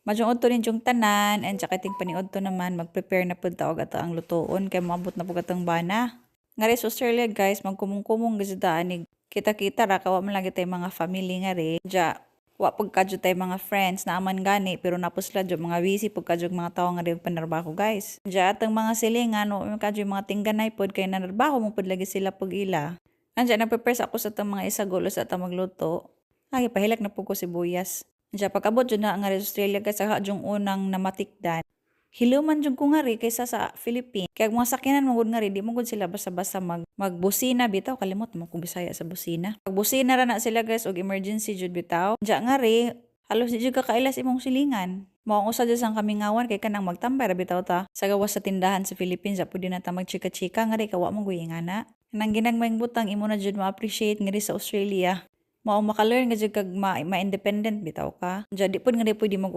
Madyong udto ninyong tanan and tsaka iting paniudto naman, mag-prepare na pud ta og ato ang lutuon kay moabot na pud atong bana. Ngari sa Australia, guys, magkumong-kumong gyud ta anig kita-kita ra kay wa man lagi tay mga family ngari. Ja, wa pud kadyo tay mga friends na aman gani, pero naa pod sila jud mga busy pud kadyo mga tawo nga rin panarbaho, guys. Ja, atong mga silingan, wa man kadyo mga tingganay pod kay nanarbaho mo pud lagi sila pug ila. Anja, nagprepare sa ako sa atong mga isagol sa atong magluto. Ay, pahilak na pud ko sibuyas. Anja, pag-abot jud na nga Australia, guys, saka jung unang namatikdan. Hiluman jud ko ngari kaysa sa Philippines. Kaya mga sakyanan mo gud ngari, di mo gud sila basta-basta magbusina bitaw, kalimot mo kung Bisaya sa busina. Magbusina ra na sila, guys, og emergency jud bitaw. Diya ngari halos di jud ka kailas imong silingan. Mao ang usa jud sang kamingawan kay kanang magtambay ra bitaw ta sa gawas sa tindahan sa Philippines, pwede na ta magchika-chika, ngari ka wa mo guy ingana. Nang ginagmayng butang imo na jud ma-appreciate ngari sa Australia. Mao maka-learn ka jud kag ma-independent bitaw ka. Diya di pud ngari pwede mag